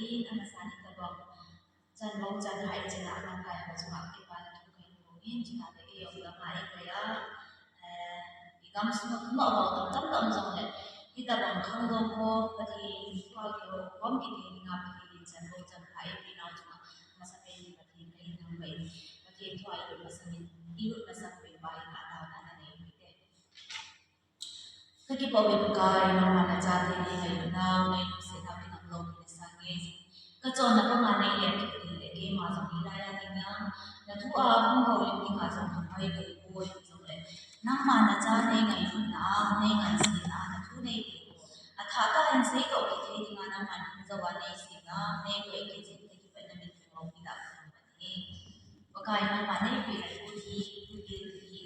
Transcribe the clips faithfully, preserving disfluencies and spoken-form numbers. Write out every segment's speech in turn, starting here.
Amasan hitabang chan bou chan hai china lamkai ho chunga kipana thu kahin bol in, chuteng le eijong lamkai a, eh, igam sunga thumna ho tam tam tam jongle, hitabang khangdong ho, Pathen thu a kihoukhom kiti dinga Pathen in chan bou chan hai ipeh nau chunga masapen in Pathen kahin ngai. Pathen thu a ilut masangin, ilut masang pen pa in ataona nanei u hite. Kakipah e Pakai, nangman nachate neingailutnau, neilungsetnau, kinanglou, kinasang e. Kachonna panga neilep kit teng le, keima jong hilai a dinga nathu a hung houlim dinga jong hung hoi kahi poi, hijongle nangman nacha neingailutna a, neingansena a nathu neipeh u athah tah in seidoh kit thei dinga nangman hing jouva neisem a, neikoi kit jeh in kakipah in namin theng hou kitah kahin pan e. Pakai, nangman neipeh nau hi, thupi, thupi, thupi,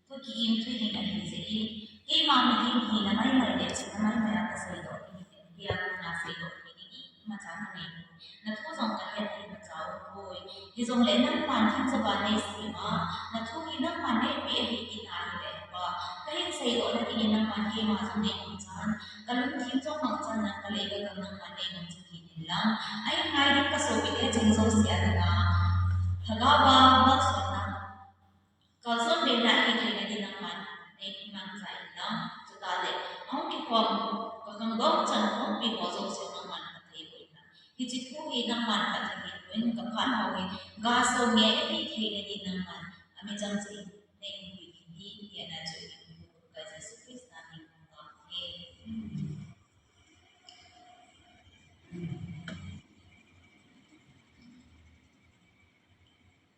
thupi, thupi ahi jeh in, keima mihem hina maimai le chihna maimai a kaseidoh ahi, kei a kona seidoh thei ding imacha kanei poi. Nathu jong kahet ahi, imacha umpoi. Hijongle nangman hing jouva neisem a, nathu hi nangman neipeh ahi tina ahile, Pa, kahin seidoh na dingin nangman keima jong neimangchan, kalungthim jong mangchan, nang kalei kagam nangman neimangchan kit in lang. Ahin ngai ding kasopite cheng jouse a dinga, lhagao a malsomna, kalson beina hi theina ding nangman neimangcha in lang. Chuteng le ahung kikhom, kakhangdong chan khompi ho jouse nangman phatthei boh in lang. Hiche thu hi nangman phatthei boh in, kaphat hou hi gaso ngei ahi theina ding nangman amichang cheh in neihuhpi in, tia nachu in, Pakai Jesu Christa min in kathum e.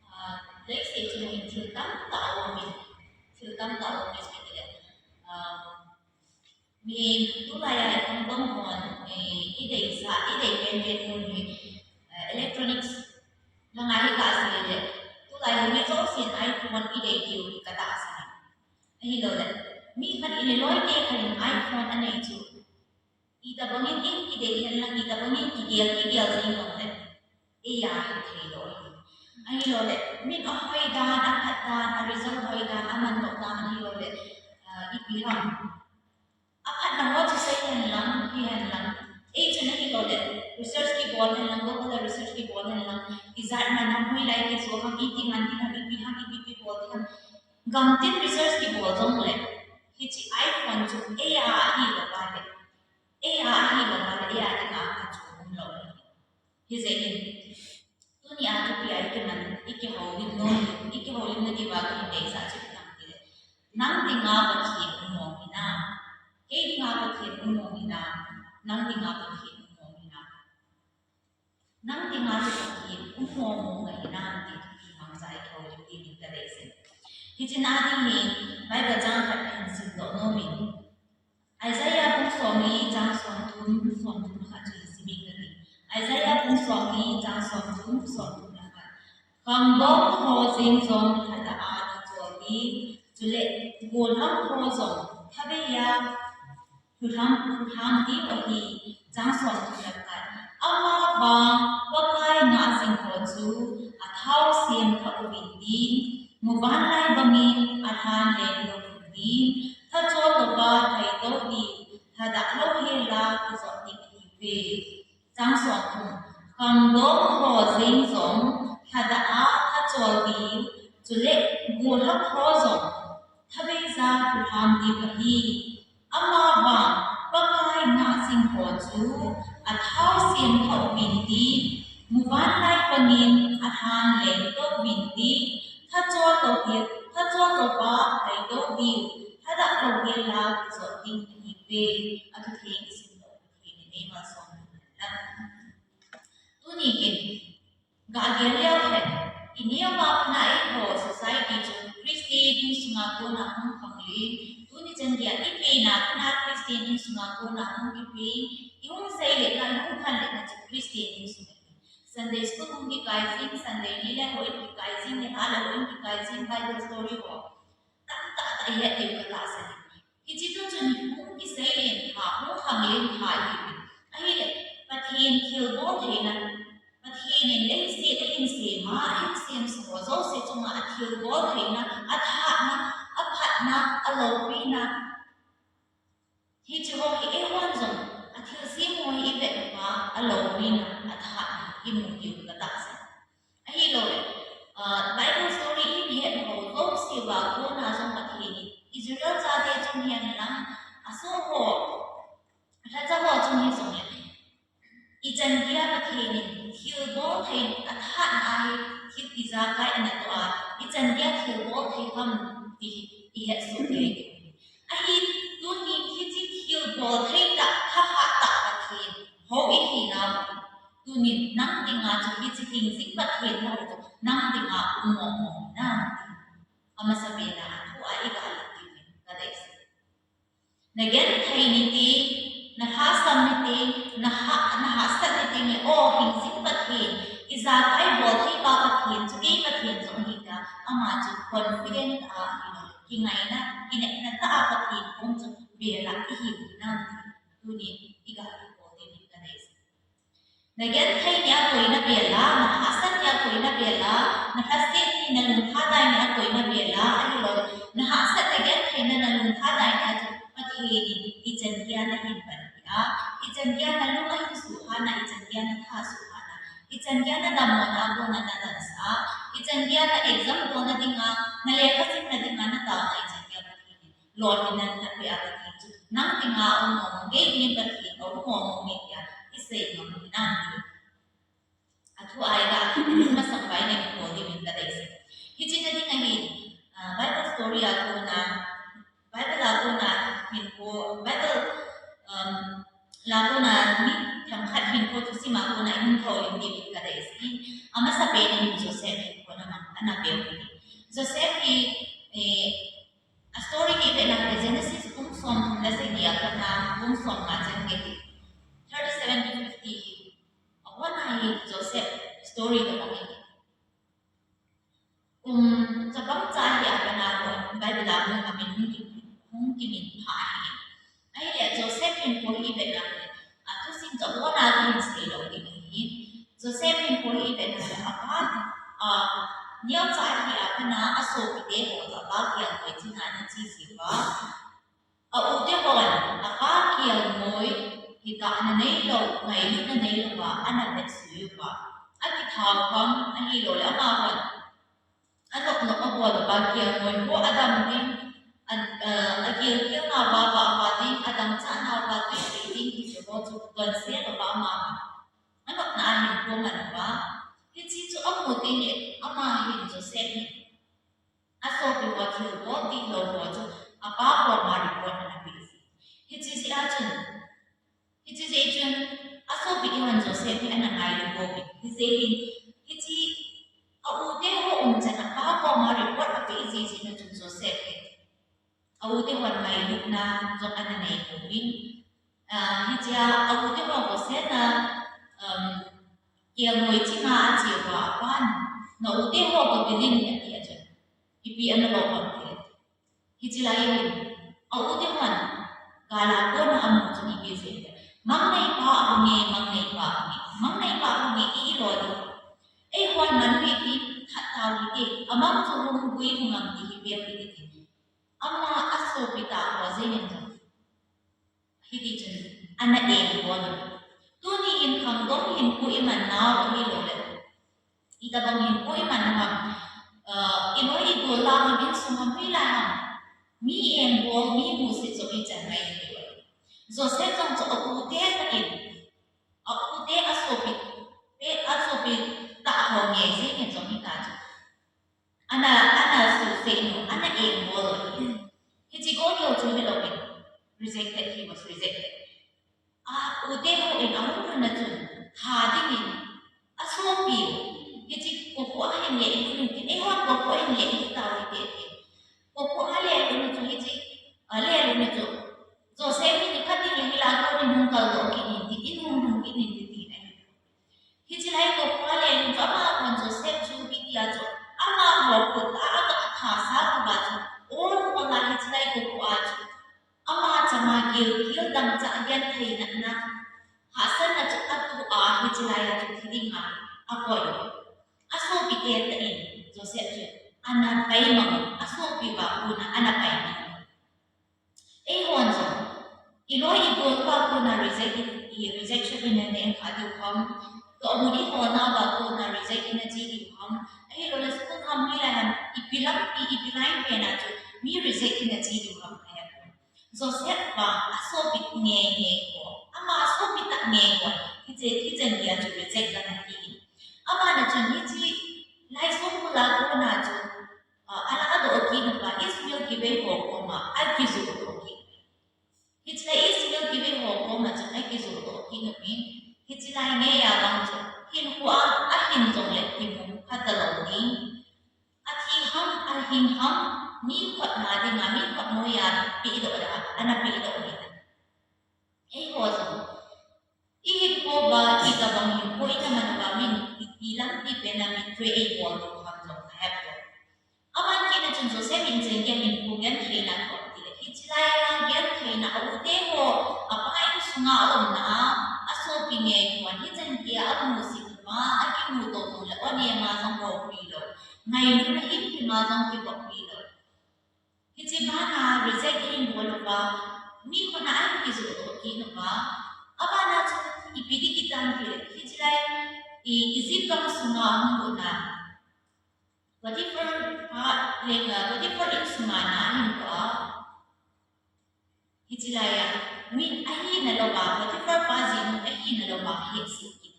Ah, leiset chunga hin thil tamtah aumin, thil tamtah aumin, ahile, ah, mi tulai a ikhangdong hon, eh, ideisah, idei penpen hon hi, eh, electronics langa hi kasei le, tulai hi mi jousen iPhone idei diu hi katahsan e. Ahilouleh, mi khat in loite khat in iPhone anei chu, itobangin in kidei hen lang, itobangin kigel, kigel jing jongle, eia hithei lou ahi. Ahilouleh, min ahoi dan, aphat dan, a result hoi dan, amandoh dan ahilouleh, ah, ipi ham, aphatna ho chu sei hen lang, hi hen lang. Eichun ahilouleh, research kibol hen lang, Google a research kibol hen lang, ijat man ham, hoilai kijo ham, iti man ding ham, ipi ham, ipi ipi bol ding ham. Gamtin research kibol jongle, hiche iPhone chu eia ahi louva le, eia ahi louva le, eia dinga phatchom umlou ahi. Hijeh in, tunia thupi a ikiman, ikihoulim nom, ikihoulimna diuva kahin deisah chu ipi ham itile, nang dinga Pathen um mong hinam, kei dinga Pathen um mong hinam, nang dinga Pathen um mong hinam. Nang dinga chu Pathen um mong mong ahi nam ti thupi mangcha ikihoulim dingin kadeisan. Hiche na ding hi Bible chang khat kahin simdoh nom in. Isaiah bung somli chang somthum, somthum le khat chu isim inge kati. Isaiah bung somli chang somthum, somthum le khat. Khangdong ho jeng jong lhada a thachol diu, chule gollhang ho jong thabeiya lhutlham, lhutlham diu ahi. Chang somthum le khat. Amavang Pakai ngah jing ho chu athao sem thah uvin tin, muvanlai bangin alhan lengto uvin tin, thachol louva thaitou diu, lhadah louhel a kijot ding ahiuve. Chang somthum. Khangdong ho jeng jong lhadah a thachol diu, chule gollhang ho jong thabeija lhutlham diu ahi. Amavang Pakai ngah jing ho chu athao sem thah uvin tin, muvanlai bangin alhan lengto uvin tin, thachol louhel, thachol louva thaitou diu, lhadah louhel a kijot ding ahiuve. Athutheng isimdoh Pathen in eimalsom hen lang. Tuni hin, gah gel leu hen, ineo a pat a eiho society chu Christian insunga kona hung khanglen, tuni chan geiya ipenna pat a Christian insunga kona hung kipen, ihung seiletna, ihung khanletna chu Christian insung ahi. Sunday school hung kikai jing, Sunday ni le houin kikai jing, nilhah le houin kikai jing, Bible story ho tamtah tah ihet diu katahsan e. Hiche toh chun hung kiseilen pha, hung khanglen pha ihiuvin. Ahile, Pathen thilbol theina, Pathen in leiset ahin sem a, ahin semsa ho jouse chunga athilbol theina, athahna, aphatna, aloupina, hiche ho hi eihon jong athilsem ho hi ivet uva, aloupina, Ichan dia Pathen in thilbol thei athat ahi, thil ijakai ana toh a, ichan dia thilbol thei ham ti ihet soh kei. Ahi, tuni hiche thilbol thei tah, thahat tah Pathen hou ihi nau. Tunin nang dinga chu hiche hingjing Pathen hou chu nang dinga um mong mong hinam ti. Amasapen a thu a iga lut diu kadei. Nagenthei niti, nahahsat niti, naha, nahahsat niti, o hingjing Pathen, ijakai bol thei pa Pathen chu kei Pathen jong ahi tia, ama chu confident a, kingaina, kinepna tah a Pathen kong chu bel a ihi hinam ti. Tunin iga kibol diu kadei. Nagenthei nia koi nabel a, nahahsat nia koi nabel a, nalhaset ni nalungthim dai nia koi nabel a, ahilou, nahahsat nagenthei na nalungthim dai nia chu Pathen in ichan dia nahin pan dia, ichan dia nalung ahin suhhat na, ichan dia natha suhhat na, ichan dia nadammo na kona nadansa, ichan dia na exam bol na dinga, nalekha sim na dinga nataona ichan dia Pathen in lolhinna napeh a Pathen chu nang dinga um mong mong, kei dinga Pathen aum mong mong e tia isei ngam hinam ti. Athu a iga, masang pai nei kibol diu kadei. Hiche na dinga hin, ah, Bible story a kona, Bible a kona hinkho, Bible, um, la kona mi themkhat hinkho thusim a kona ihin thou lim diu kadei. Amasapen in Joseph hinkho namang ana veu. Joseph hi, eh, A story hi ivet na le Genesis bung som thum le sagi a pat na bung som nga chan gei hi. Thirty-seven to fifty hi. Ahon a hi Joseph story toh bang ahi. Kum chapang cha hi a pat na Bible a hung amin hung ki, hung kimin pha ahi. Ahile Joseph hinkho hi ivet na le, athusim chu abon a kahin sei lou ding ahi. Joseph hinkho hi ivet na le, apa, a, neocha hi a pat na asopite ho toh apa kelngoi chinga ana che jiuva. A u te hon, apa kelngoi, kidahna neilou, ngailutna neilouva, ana vetsui uva. Akithau ham, ahilou le amahon anop nop abol uva, kelngoi ho adam ding, a, a, agil gil nauva, vah vah ding, adangchah nauva, tuipeh ding, hiche ho chu donse louva amahon anopna a hinkho aman uva. Hiche chu amu teng le, ama hin Joseph hin asopi ho thilbol dihlou ho chu apa koma report ana peh ji. Hiche jeh a chun, hiche jeh chun, asopite hon Joseph hi ana ngailu pouvin. Hijeh hin, hiche a u te ho umchan apa koma report apeh ji jeh a chun Joseph hi a u te hon ngailutna jong ana nei pouvin. Ah, hichea a u te ho Joseph na, um, kelngoi chinga ache uva apan, na u te ho gavil in ati a chun, ipi ana lou ham ti. Hiche lai hin, a u te hon, gal a kona amu chu ipi asei em. Mangneipa ahunge, mangneipa ahunge, mangneipa ahunge, i, ilo ding. Eihon manu iti, khat tau hite, amang chu hung gui hung am ti hi peh hite ti. Ama asopi tah ho jeng in jong. Hiti chun, ana engbol in. Tuni in khangdong hinkho iman nau ahilou le. Itobang hinkho iman ham. Ah, iloi igol la ham, insung ham, hoilai ham. Mi engbol, mi musit jong ichan ngai thei. Joseph jong chu a u te tah in. A u te asopi, te asopi tah ho nge jeng in jong hita chu. Ana, ana suhset nu, ana engbol. Hiche kho keu chu hilou in. Rejected, he was rejected. A u te hon ahung lhun na chun, tha ding in, asopi u. Hiche kho kho ahin le in, eihon kho kho ahin le in tau hite. Kho kho ale in chu hiche, ale in chu. Joseph hi nikhat ding in hila kho in hung kaldoh kit in ti, in hung lhung kit in ti, ti ahi. Hiche lai kho kho ale in chu amahon Joseph chu hitia chu amaho khut a, a, athasah uva chu. Ol ol a hiche lai kho kho a chu. Ama chama gilkel dangchah genthei natna. Hahsatna chu atoh a hiche lai a chu thi dinga akoi. Asopite tah in Joseph chu ana pai mang, asopi uva kona ana pai mang. Eihon jong, iloi igol uva kona reject in, i rejection in ana nei kha diu ham, tohmun ihol nauva kona reject in ana che diu ham, ahilou le school ham hoilai ham, ipi lampi, ipi line pen a chu mi reject in ana che diu ham, ahi. Joseph vang asopi nge nge ho, ama asopi tah nge ho, hiche, hiche Tia chu reject kana hi. Abana chun hiche lai songkul a kona chu, ah, ala adoh kit uva Ishmael kivei ho koma akijoh doh kit. Hiche lai Ishmael kivei ho koma chun akijoh doh kit uvin, hiche lai ngeiya vang chu hinkhoa ahin jongle kimu kha talou ding. Athi ham, ahing ham, mi khotna dinga, mi khotnoiya pehdoh a, ana pehdoh ahi. Eiho jong ihinkhoa itobang hinkho ina man uva min ipi lampi pena min trei eibol diu ham jong ahepoi. Aban kit na chun Joseph in chengkeh hinkho gentheina thot tile, hiche lai a gentheina a u te ho, apa insunga aumna a, asopi ngei hon hichengkeh a amusit uva, akimuto jongle o nema jong houpi lou, ngailutna himhim a jong kivoppi lou. Hiche bana reject ahin bol uva, mi khotna ahin kijoh doh kit uva, abana chu ipi ti kit tam tile, hiche lai i Egypt gam sunga hung lut na Potiphar pa lenga, Potiphar insunga na ahin kou a, hiche laiya mi ahina louva, Potiphar pa jinu ahina louva hehset kit.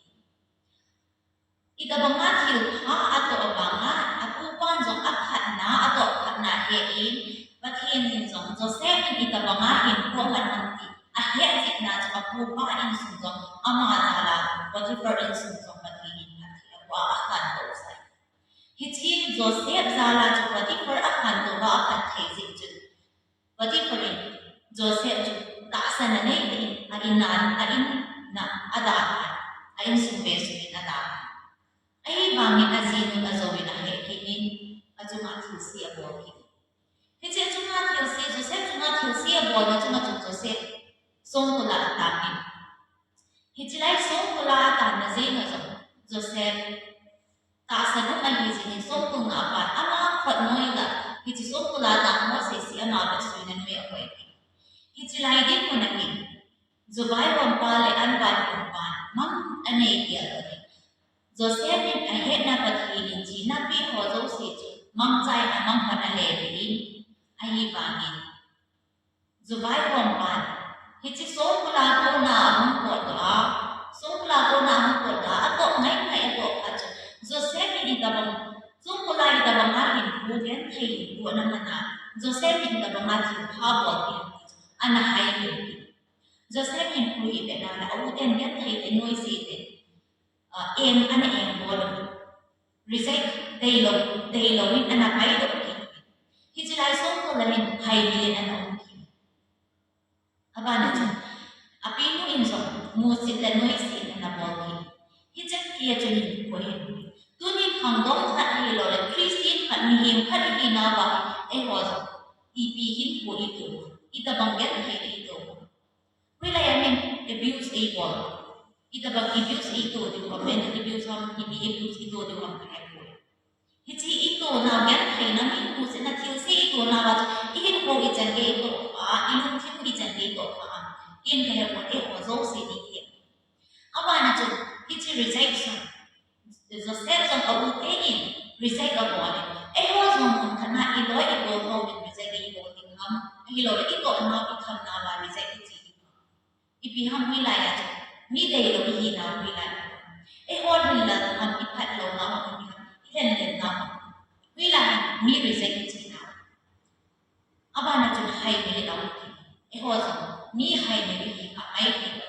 Itobanga thilpha atoh vanga, apupan jong aphatna, atoh phatna ahe in, Pathen in jong Joseph in itobanga hinkho aman ham ti ahetjeh na chu apupa insung jong ama jal a Potiphar insung jong Pathen in phatthei aboh a akhantou jeh. Hiche Joseph jal a chu Potiphar akhantou va aphatthei jeh chun Potiphar in Joseph chu tahsan anei tah in a in a, a in a adalhan, a insung vesung in adalhan. Ahivangin ajinun ajouvin ahe kit in, achunga thilse abol kit. Hiche achunga thilse, Joseph chunga thilse abolna chunga chun Joseph songkul a atan in. Hiche lai songkul a atanna jenga jong Joseph tahsan um ahi jeh in songkul nga apan ama khotnoi la, hiche songkul a atan ho sese ama vesuina noi a koi. Hiche lai dinmun a hin, juvai hompa le anvai hompan mang anei gel lou ahi. Joseph in ahetna Pathen in chena apeh ho jouse chu mangchaina manghon ale in, ahivangin juvai hompan hiche songkul a kona ahung potdoh a, songkul a kona ahung potdoh a, atoh ngai ngai atoh kha chu Joseph in itobang, songkul a itobanga hinkho genthei hinkho ana man a, Joseph in itobanga thilpha abol ding ti chu ana hai lou. Joseph hinkho hi vena le a u ten genthei te noise te, ah, eng ana engbol u. Reject, deilou, deilou in ana paidoh kit. Hiche lai songkul a hin haimil in ana um kit. Abana chun, apinu in jong musit le noise in ana bol kit. Hiche kia chun hinkho hin. Tuni khangdong khat hilou le Christian khat, mihem khat ihinauva, eiho jong ipi hinkho ito, itobang genthei ito. Hoilai a min abuse eibol, itobang abuse ito diu ham, abuse ham, ipi abuse ito diu ham kahepoi. Hiche itonau gentheina, mi musitna thilse itonau a chu ihinkho ichan gei itoh kha, ilungthim ichan gei itoh kha, in kahepoi, eiho jouse in ihet. Abana chun hiche rejection, Joseph jong a u te in reject abol in, eiho jong mun khat na iloi igol ho in reject ibol ding ham, ahilouleh itohnau ikhamnau a reject ichi ding ham. Ipi ham hoilai a chu mi deilou ihinau hoilai a. Eiho lhinlel ham, iphatlounau ham, ilenlenau ham, hoilai a mi reject ichinau. Abana chun haimil in aum kit. Eiho jong mi haimil ihi kha mai thei.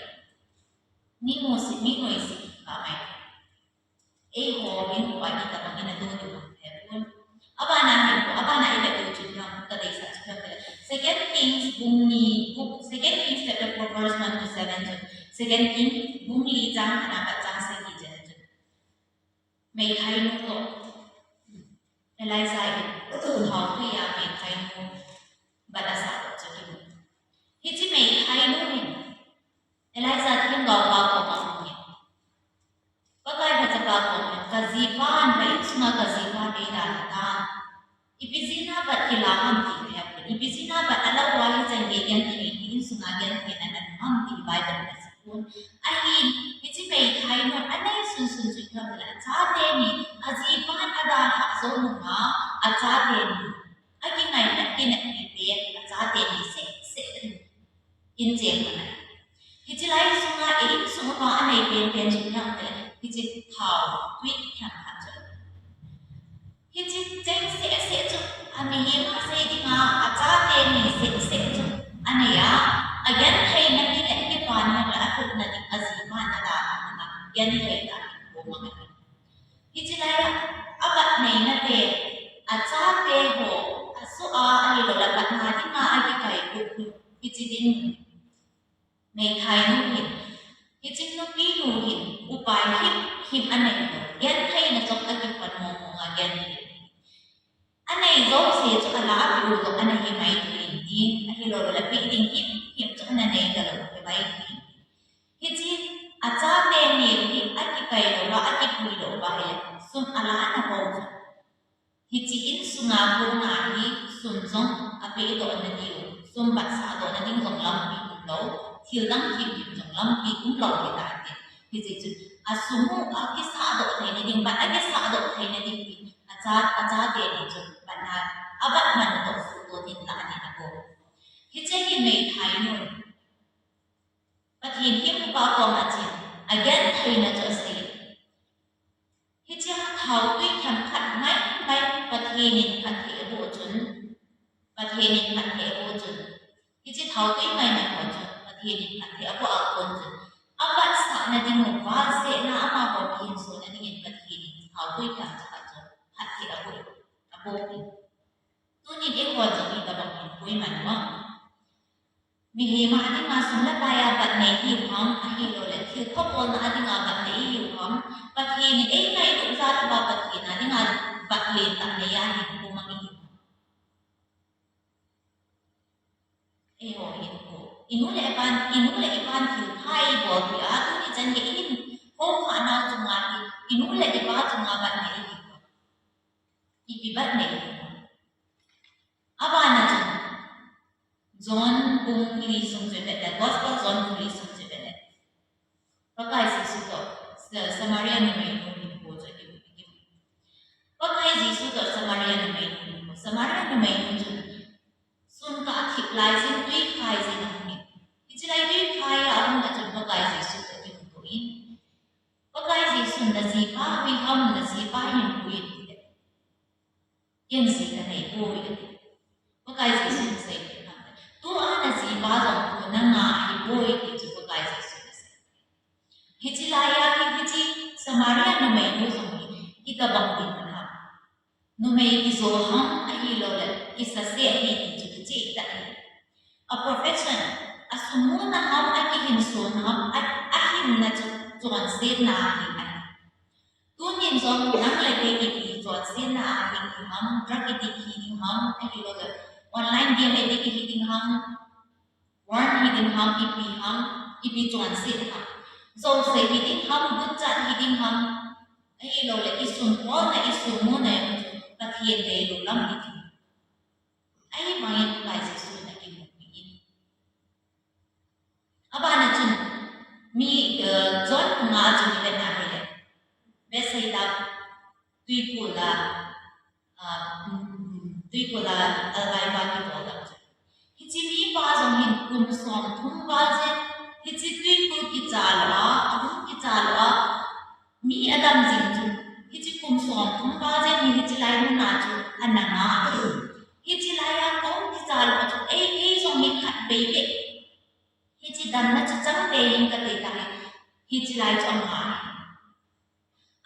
Mi musit, mi noise ihi kha mai thei. Eiho hinkho a itobang in adoh diu ham kahepon. Abana hinkho, abana ivet diu chu ham, kadeisah chu ham. Second Kings bung ni, bung, Second Kings chapter four verse one to seven chu. Second Kings bung li chang khat na pat chang sagi chan chu. Meithainu toh Elijah in thaotwi a meithainu bat asah toh chu kimu. Hiche meithainu hin Elijah themgaopa koma ahungin, Pakai lhacha pa koma, kajipan, ka insunga kajipan eidalha tan, ipi jeh a bat kila ham ti kahepon, ipi jeh a bat alah uva hichan gei genthei, insunga genthei ana um ham ti Bible in asei pon. Ahin, hiche meithainun anei sunsun chu ipi ham tile, achate ni, ajipan adalhah jou nunga, achate ni, akingaina, akineppi pen, achate ni seh seh in cheng ahi. Hiche lai sunga insung uva anei penpen chu ipi ham itile, hiche thao tui themkhat chu. Hiche cheng seh seh chu, a mihem a sei dinga, achate ni seh seh chu anei a, agentheina ding le akipa ni le athupna ding ajipa na da a, agenthei tah in apo mang ahi. Hiche lai a, abat neina te, achate ho, asoh a, ahilou le abatna dinga akikai u, hiche din meithai nu hin, hiche nupi nu hin, upai himhim anei lou, gentheina jong akipan mong mong a genthei. Anei jouse chu ala apiu jong ana hi mai thei in tin, ahilou le pe ding himhim chu ana nei talou hi mai thei in. Hiche achate ni hi akikai lou va, akipui lou va hi, sum ala ana ho chu. Hiche insunga kona hi sum jong apehdoh na diu, sum batsah doh na ding jong lampi umlou, thil dang himhim jong lampi umlou hita te. Hiche chu asum u akisahdoh thei na ding, bat akisahdoh thei na ding ti, acha, achate ni chu batna, abat man toh suhdoh ding lah a ding ahi. Hiche hi meithai nun Pathen hempa koma chun agentheina chu asei. Hiche a thao tui themkhat mai mai Pathen in phatthei aboh chun, Pathen in phatthei aboh chun, hiche thao tui mai mai ho chun Pathen in phatthei aboh a kon chun, avatsahna ding u, valsetna amaho kihinsona dingin Pathen in thao tui themkhat chu phatthei aboh, aboh in. Tunin eiho jong itobang in koiman uva, mihem a dinga sum le pai a bat nei ihiu ham, ahilou le thilpha bolna a dinga bat nei ihiu ham, Pathen in eingailut jal uva Pathen a dinga bat lentah nei a hin koimang ihiu ham. Eiho hin ko, inu le ipan, inu le ipan thilpha eibolpeh a, tuni chan gei ihin houkhah nau chunga hi, inu le ipa chunga bat nei ihiu ham. Ipi bat nei ihiu ham. Abana chun, John bung li sung chu ivet le, Gospel John bung li sung chu ivet le, Pakai Jesu toh Sa-, Samaria numeinu hinkho chu ikimu, ikimu. Pakai Jesu toh Samaria numeinu hinkho. Samaria numeinu chun sun kah athip lai jin, twikhai jin ahung in. Hiche lai twikhai a ahung a chun Pakai Jesu toh akimuto in, Pakai Jesun, najipa hui ham, najipa hinkho iti. Ken ji kanei poi, ati. Pakai Jesun asei thei ham. Tua najipa jong khu nanga ahipoi ti chu Pakai Jesun asei. Hiche lai a hi, hiche Samaria numeinu jong hi, itobang ding ham. Numei kijo ham ahilou le, kisase ahi ti chu kicheh tah ahi. A profession, asum muna ham, akihinsona ham, a, ahinna chu chonsetna ahi, ahi. Tunin jong nang le kei ipi chonsetna a hing ham, drug addict hi ding ham, ahilou le online game addict hi ding ham, porn hi ding ham, ipi ham, ipi chonset ham. Jouse hi ding ham, guchat hi ding ham, ahilou le isum holna, isum muna jong chu Pathen deilou lam hi ding. Ahivangin Pakai Jesun akimupi in. Abana chun, mi, eh, John bung nga a chun ivet na hile, Bethsaida tuikul a, ah, mm, tuikul a alvaiva kibol ding chu. Hiche mipa jong hin kum somthum val jeng, hiche tuikul kicha lou a, ahung kicha lou a, mi adam jing chu, hiche kum somthum val jeng hi hiche lai muna chu ana nga. Hiche lai a kahung kicha lou a chu, ei, kei jong hi khatvei beh hiche damna chu chang tei ing kati tahi, hiche lai chu anga ahi.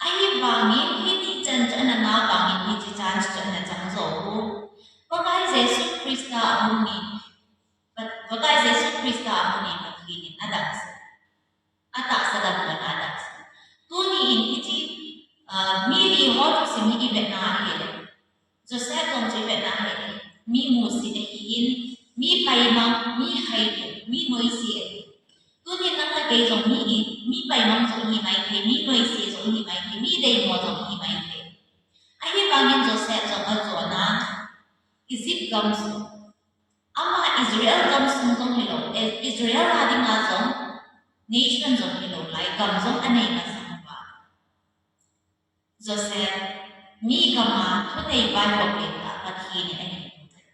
Ahivangin hiti chan chu ana nga vangin hiche chance chu ana chang jou poi. Pakai Jesu Christa amun in, Pa-, Pakai Jesu Christa amun in Pathen in adamsah, atahsa dampon adamsah. Tuni in hiche, ah, mi li ho thusim hi ivet na ahile, Joseph jong chu ivet na ahile, mi musit ahin, mi paimang, mi haitun, mi noise ahi. Tunin nang le kei jong mi, mi paimang jong ihi mai thei, mi noise jong ihi mai thei, mi deimo jong ihi mai thei. Ahivangin Joseph jong ajona Egypt gamsung, ama Israel gamsung jong hilou, Israel a dinga jong nation jong hilou lai gam jong anei masang uva, Joseph, mi gam a thunei vaihom lentah Pathen in ahin pu tai.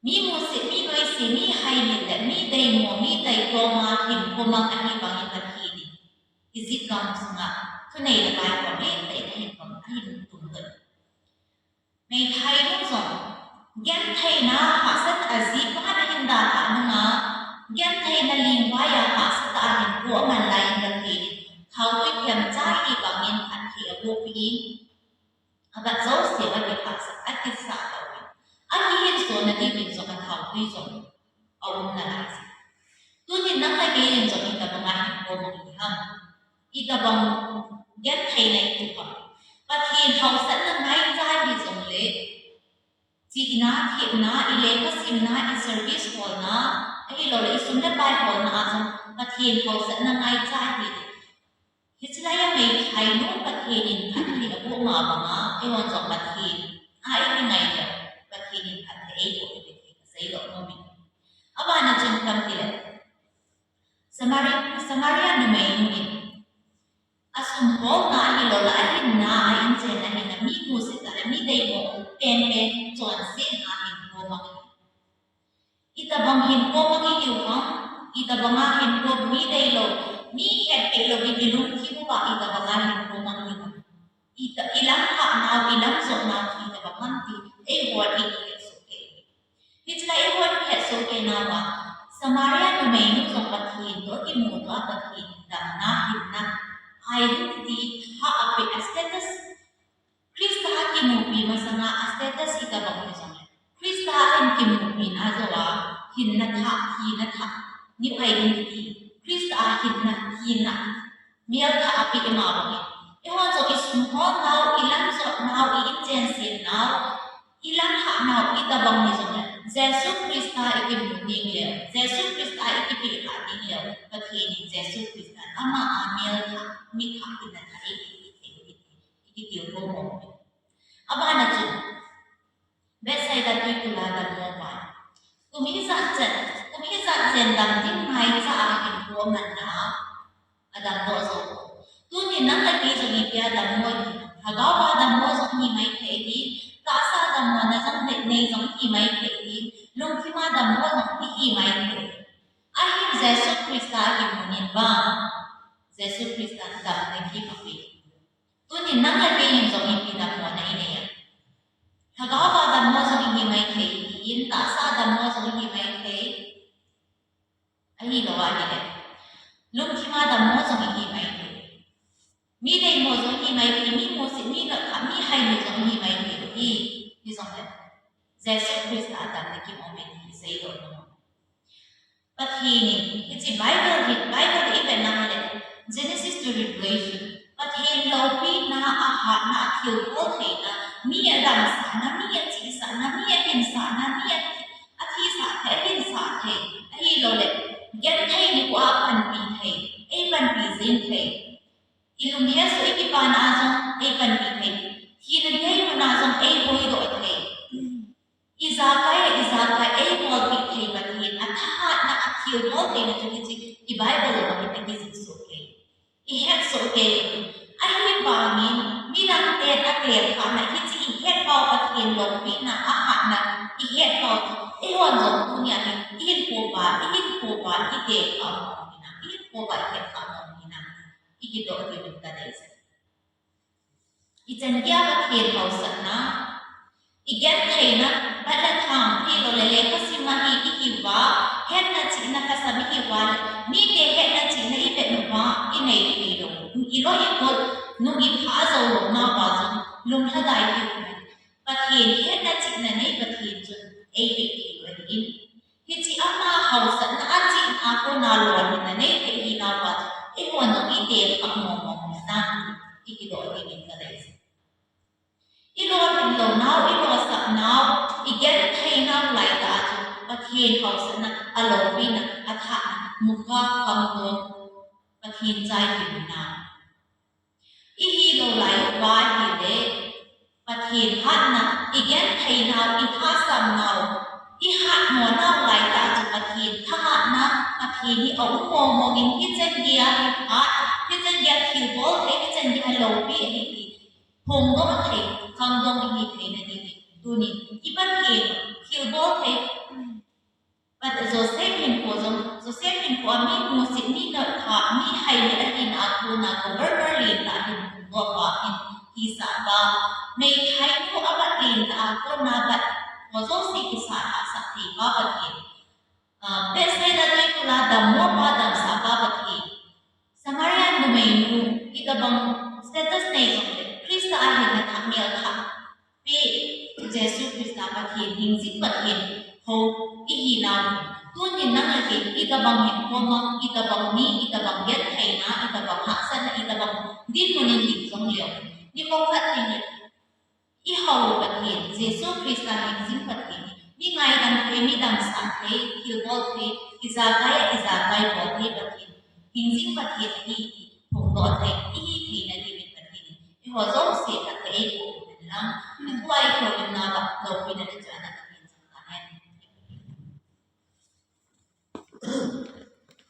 Mi musit, mi noise mi hai min le mi deimo, mi deitom a hinkho mang ahi bangin Pathen in Egypt gam sunga thunei le vaihom le tei ahin pang, ahin tum doh. Meithainu jong gentheina hahsat a ji pa na hin dalha nunga, gentheina lingvai a hahsat a hinkho aman lai in Pathen in thaotui themcha hi bangin phatthei aboh peh in, abat jouse a kihahsat, akisah tauve. Akihinso na diuvin jong a thaotui jong aum nalai jeh. Tunin nang le kei in jong itobang a hinkho mang i ham? Itobang gentheina i tup ham? Pathen haosatna ngaicha hi jongle, chihna, themna, i lekha simna, i service holna, ahilouleh i sum le pai holna a jong Pathen haosatna ngaicha hi. Hiche lai a meithainu Pathen in phatthei aboh ma banga, eihon jong Pathen a i ngai leh, Pathen in phatthei eiboh ding ti kasei doh nom in. Abana chun ipi ham itile, Samari-, Samaria numeinu in asum holna ahilouleh ahinna, a inchen ahinna, mi musit a, mi deimo penpen chonsetna hinkho mang ahi. Itobang hinkho mang ihiu ham? Itobang a hinkho, mi deilou, mi hetpeh louvin i lungthim uva itobang a hinkho mang ihiu ham? Ita-, i lamlhahnau, i lamjotnau chu itobang ham ti eiho in ihet soh kei. Hiche lai eiho in ihet soh kei nauva, Samaria numeinu jong Pathen toh akimuto a, Pathen in damna, hinna, identity thah apeh a, status, Christa a kimupi masanga a status itobang hijongle, Christa a hin kimupina jouva hinna thah, hina thah, new identity, Christa a hinna, hina, melthah apeh ma bangin, eihon jong i sum holnau, i lamjotnau, i inchen semnau, i lamlhahnau itobang hijongle, Jesu Christa a i kimu ding leh, Jesu Christa a i kipelhah ding leh, Pathen in Jesu Christa in ama a melthah, mithah, hinna thah eipeh thei, i kitilkhou mong uve. Abana chun, Bethsaida tuikul a dammo pa. Kum hijat chen, kum hijat chen dam ding ngaicha a hinkho amanna a, adamdoh jou. Tunin nang le kei jong ipi a dammo i hi ham? Lhagao a dammo jong ihi mai thei ahi, tahsa dammona jong nei, nei jong ihi mai thei ahi, lungthim a dammo jong ihi mai thei ahi. Ahin Jesu Christa a kimun in vang, Jesu Christa in damna kim apeh. Tunin nang le kei in jong ipi dammona inei a? Lhagao a dammo jong ihi mai thei, in tahsa dammo jong ihi mai thei. Ahilou ahile, lungthim a dammo jong ihi mai thei. Mi deimo jong ihi mai thei, mi musit, mi nolhah, mi hainu jong ihi mai thei. Hi, hijongle, Jesu Christa a damna kim aume ti seidoh nom. Pathen in, hiche Bible hi, Bible hi ivet na ahile, Genesis to Revelation, Pathen loupina, ahatna, athilbol theina, mi adamsahna, mi achihsahna, mi ahinsahna, mi athi, athisah thei, ahinsah thei, ahilouleh, genthei nikho a panpi thei, eipanpi jing thei. I lunghet soh, i kipana a jong eipanpi thei. Thina dei mun a jong eiboidoh thei. Ijakai, ijakai eibolpeh thei Pathen, athahatna, athilbol theina chu hiche i Bible a hin akijih soh kei. Ihet soh kei. Ahivangin, midang ten atelkhahna hiche ihet pau Pathen loupina, ahatna, ihet pau chu, eihon jong tunia hin, ihinkho uva, ihinkho uva, itelkhah mong hinam, ihinkho uva ihetkhah mong hinam, ikidoh diuvin kadei jing. Ichan geiya Pathen haosatna, igentheina, bat le thang, ahilouleh lekha simna hi ihiuva, hetna chihna lhasam ihiuva, mite hetna chihna ivet uva, inei theilou. Iloi igol, nung ipha jou lou nauva jong, lunglhadai thei. Pathen hetna chihna nei Pathen chun eipeh thei lou ahin. Hiche ama haosatna a chihna a kona lolhinna nei thei ahi nauva chu, eihon jong itelkhah mong mong hinam, ikidoh diuvin kadei jing. Ilolhin lounau, ilolsapnau, igentheinau laitah a chu, Pathen haosatna, aloupina, athahna, mukha, khangdong, Pathen chai hinna. Ihilou lai uva ahile, Pathen hatna, igentheinau, ilhahsamnau, ihatmo nau laitah chu Pathen thahatna, Pathen hi aum mong mong in hichan geiya ihat, hichan geiya thilbol thei, hichan geiya loupi ahi ti phongdoh thei, khangdong ihi theina dingin, tunin i Pathen thilbol thei, But Joseph hinkho jong, Joseph hinkho a mi musit, mi noptha, mi haimit ahina a kona governor lentah hin phongdoh pa, hin hisah pa, meithainu abat lentah a kona bat ho jouse kisah hahsat thei pa Pathen, ah, Bethsaida tuikul a dammo pa damsah pa Pathen, Samaria numeinu, itobang status nei jongle Christa a hin na thah mel thah pe Jesu Christa Pathen, hingjing Pathen ho ihi nau. Tunin nang le kei itobang hinkho mang, itobang mi, itobang gentheina, itobang hahsatna, itobang dinmun in ding jongleu, nikho khat teng le ihao Pathen, Jesu Christa hingjing Pathen, mi ngaidam thei, mi damsah thei, thilbol thei, ijakai a ijakai bol thei Pathen, hingjing Pathen ahi ti phongdoh thei, ihi theina diuvin Pathen in eiho jouse phatthei eiboh uvin lang, atua ikholimna uva loupina le chana